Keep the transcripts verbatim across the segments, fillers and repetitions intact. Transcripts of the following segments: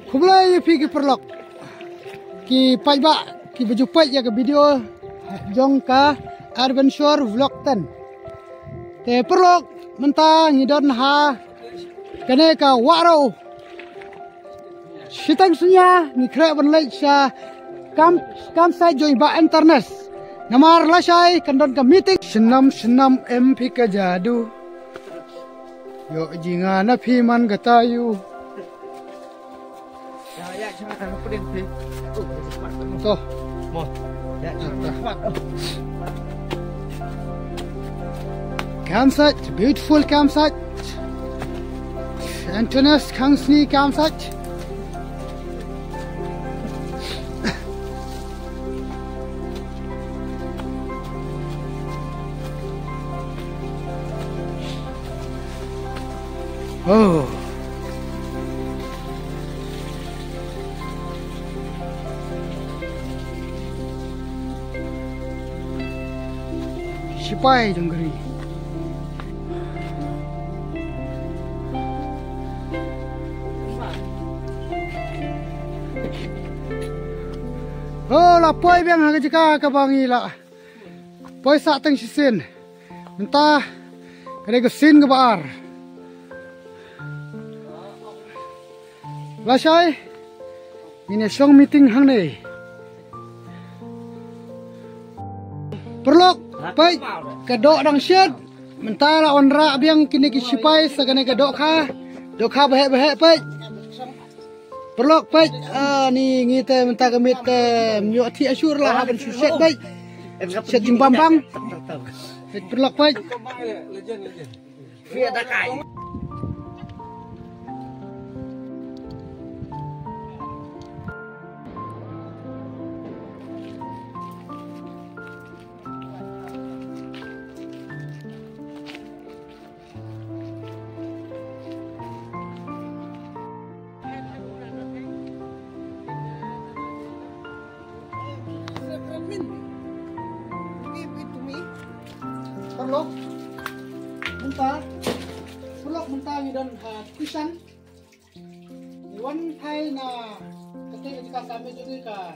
Khublei ïa phi ki paralok, ki paidbah kiba ju peit ïa ka video jong ka Adventure Vlog ten. Te paralok, mynta ngi don ha kane ka Wahroh. Shiteng synñia ngi khreh ban leit sha camp, campsite jong i Bah Ernest. Namar lashai kan don ka meeting. Shnam shnam em phi ka jadu. Ïoh jingïa na phi man ka taïew. To. Campsite, beautiful campsite. Antonis Khangsni campsite. Oh. Sipai jong ka ri. Oh, la poi biang ha ka jaka kaba ngi la poi sah tang shisien. Mynta ka dei ka sien kaba ar. Lashai ngin ïa shong meeting hangne. Paralok, peit ka doh dang shet. Mynta la wanrah biang kine ki sipai sa kane ka dohkha. Dohkha baheh baheh, peit. Paralok, peit, ah, ni ngi te mynta ka miet te ym ïoh thiah shuh la hap ban shu shet, peit. Shet jingbam bang. Peit paralok, peit. Paralok, mynta, paralok, mynta ngi don ha Kishan. Ngi wan phai na kata ka jaka ka mut jong ngi ka, ah,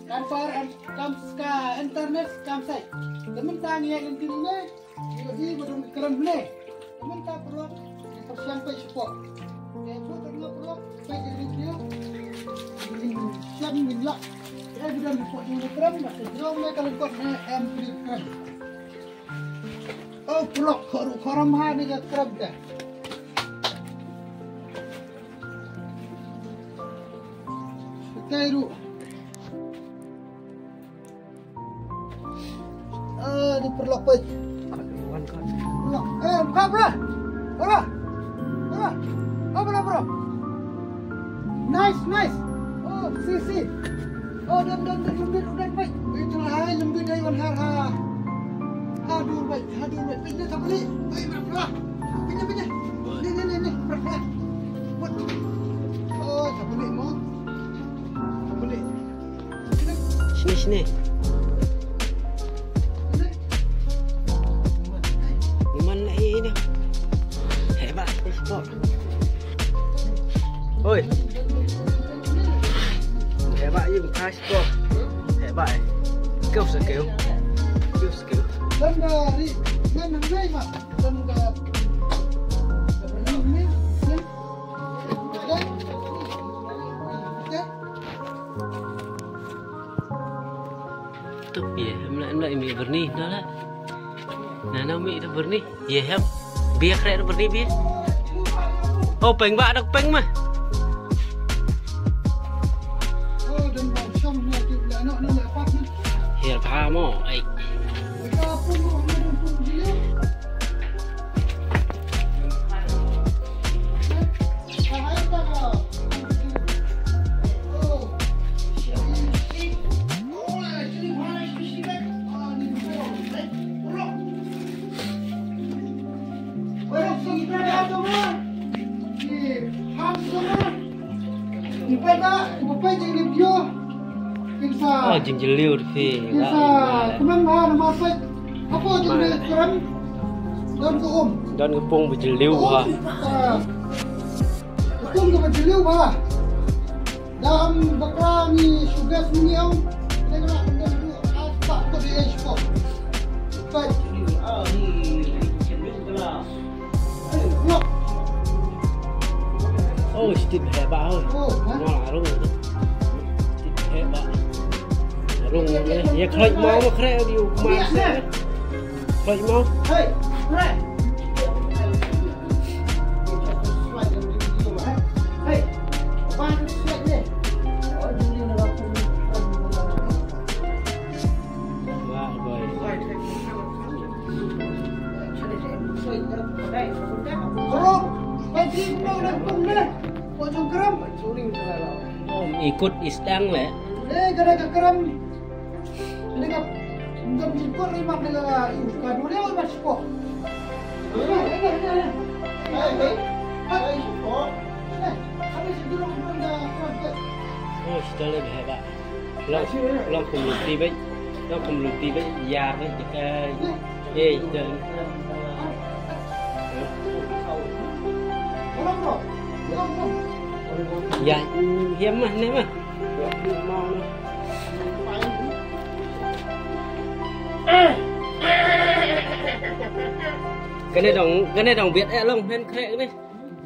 camper and camp, ka Ernest campsite. Te mynta ngi ïaid lynti ne, ngi ïohi ba don ka krem ne. Te mynta paralok ngi pyrshang peit shapoh. Te bud tang paralok peit ïa ka video. Ngin shem ngin lah. Ïa ba don shapoh jong ka krem, ba ka jrong ne ka lyngkot ne em pli krem. Oh, paralok, khot ruh khot ram ha ne ka krem te. Te ruh. Ah, ni paralok peit. Paralok. Eh, buka, bro. Bro. Bro. Oh, bro, bro. Nice, nice. Oh, si, si. Oh, don, don, don, lembit, don, peit. Peit, hai, lembit, hai, wan, har, ha. Aduh, peit, aduh, peit. Peit, ni, tak boleh. Peit, bro, bro. Peit, ni, peit, ni. Ni, ni, ni, ni, bro, bro. What? Oh, tak boleh, mo. Tak boleh. Sini, sini. Ni man na i ni. Hebat, sport. Oi. Hebat, you guys, sport. Hebat, eh. Kau sa kau. Kau sa kau. Tuh, ye, em la, em la, imi Bernie, na la. Na, na, imi dah Bernie. Ye, hem. Bia kre dah Bernie, bia. Oh, peng ba, dah peng mah. Ye, pha mo, ai. Oh, jingjylliew te phi. Don ka pung ba jylliew ha. Tung ka ba jylliew ba. Dam bakla ni sugar ni ong. Tengah dam tu aspa ko de spot. Bai. Oh, steve heba. Oh, ha? Wah, arung. Steve heba. Arung. Ya, khlai mau ma kre di ukma. Khlai mau. Hey, khlai. Ikut isdang le. Oh, stale bheba. Long, long kum luti bai. Long kum luti bai. Yar bai. Jika, eh, dan. Ya, hiam mah, ne mah. Kane dong, kane dong biat eh long hen krek ne.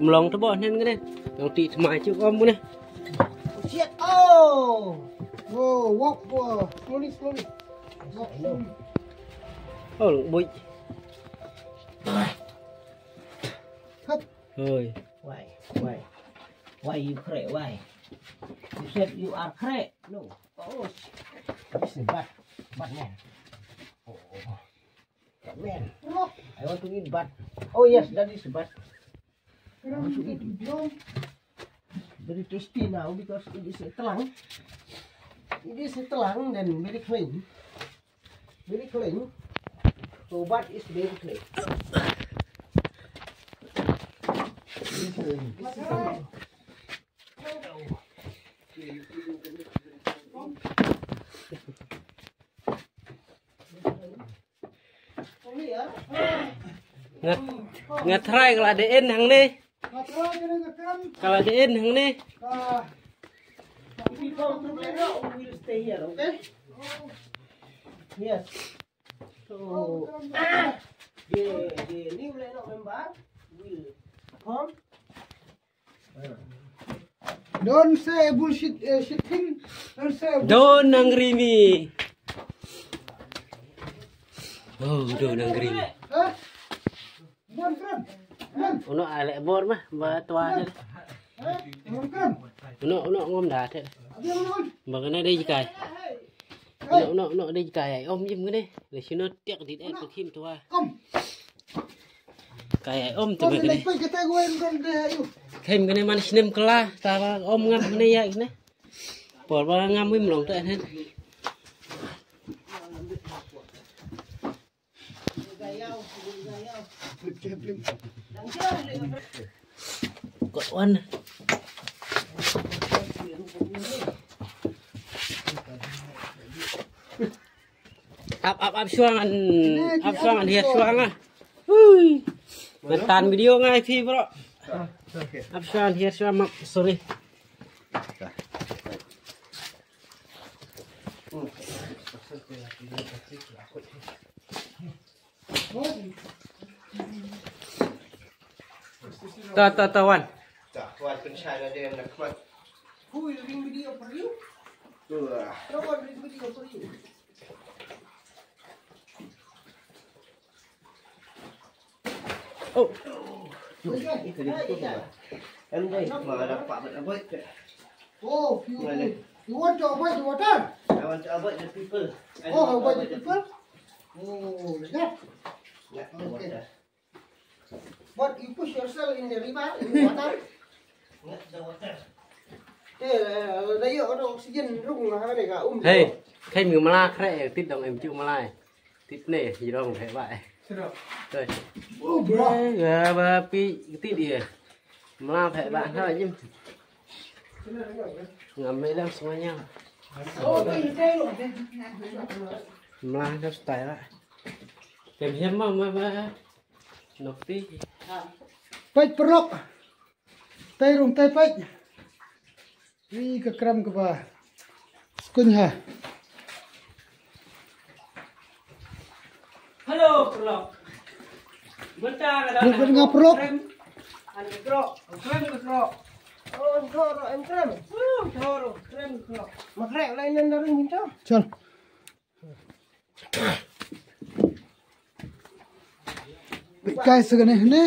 Mlong tebo hen kane. Dong ti thmai chu om ne. Shit. Oh. Whoa, walk, whoa. Slowly, slowly. Walk slowly. Oh, boy. Hop. Oi. Why? Why? Why you cry? Why? You said you are cry. No. Oh, shit. This is bad. Bad man. Oh, oh. Bad man. I want to eat bad. Oh, yes, that is bad. I want to eat it. Very tasty now because it is a telang. It is a telang, then very clean. Very clean. So, bad is very clean. This is Nga, nga try ka la dei in hangne. Ka la dei in hangne. If you come to play now, we will stay here, okay? Yes. So, the, the new lineup member will come. Don't say bullshit, uh, shit thing. Don't say bullshit. Don't angry me. Oh, don't angry me. Huh? Don't cry. Don't. Uno ale bor mah, ba tua aja. Huh? Don't cry. Uno, uno ngom dah te. Abi ngom. Ba kane dei jikai. Hey. Uno, uno, uno dei jikai ai. Om jim kane. Le sino tiak di et ko kim tua. Kom. Kai ai om te me kane. Kai me kane man snem kala ta ba om ngam kane ya kane. Por ba ngam wim long te hen. Got one. Ap, ap, ap shuang an, ap shuang an hiar shuang ah. Hui. Ngan tan video ngai phi bro. Ap shuang an hiar shuang map, sorry. Ta, ta, ta, wan. Ta, wan, pynshai na dei na khmat. Who will ring video for you? Tu lah. No one ring video for you. Oh. Em dei, ma ada pak bet aboy. Oh, you, you want to avoid the water? I want to avoid the people. I don't want to avoid the people. Oh, like that? Yeah, the water. But you push yourself in the river, in the water. Not the water. Hey, da yo oxygen rung ha ne ka um. Hey, kai mi mala kre tit dong em chu mala. Tit ne, yi dong phe ba. Toi. Oh, bro. Ga ba pi tit ye. Mala phe ba ha jim. Ngam me dang semuanya. Mala dang style la. Kem hem ma ma ba. Nok ti. Pait perlok. Tei rung tei peit. Ri ka krem kaba skuin ha. Hello, Prolok. Mynta ka dang nga Prolok. Krem. An Prolok. Krem ka Prolok. Oh, thoro em krem. Oh, thoro krem ka Prolok. Makrek lai nan darin minta. Chal. Peit kai sa kane ne.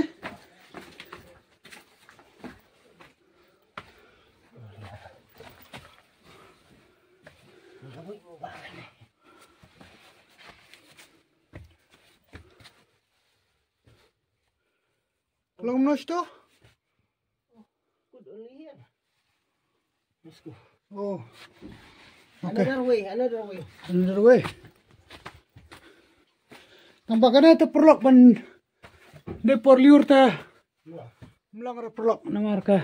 Long nós to? Put only here. Let's go. Oh. Okay. Another way, another way. Another way. Tang ba kane te Prolok ban de por liur te. Mlang re Prolok namar ka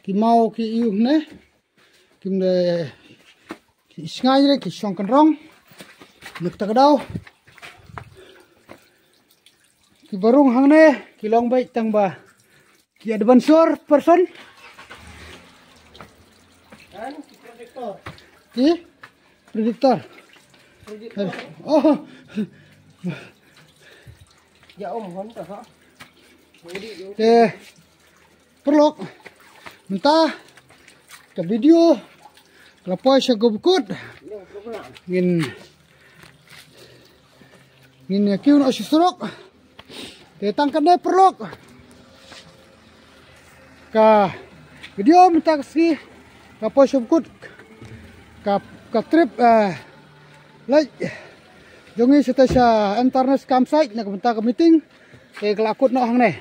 ki maw ki iu ne. Kim de ki sngai re ki shong kan rong. Nek tak dau. Ki barung hangne ki long bai tang ba. Ki adventure person. Kan ki predictor. Ki predictor. Predictor. Oh. Ya om hon ta ha. Te Prolok. Mynta ka video ka la poi sha Gobkut. Ngin ngin ïa kiew noh sha surok. Te tang kane Prolok. Ka video mynta ka sngi ka poi sha Gobkut. Ka ka trip eh leit jong ngi sha te sha Enterprise campsite na ka mynta ka meeting. Te ka la kut noh hangne.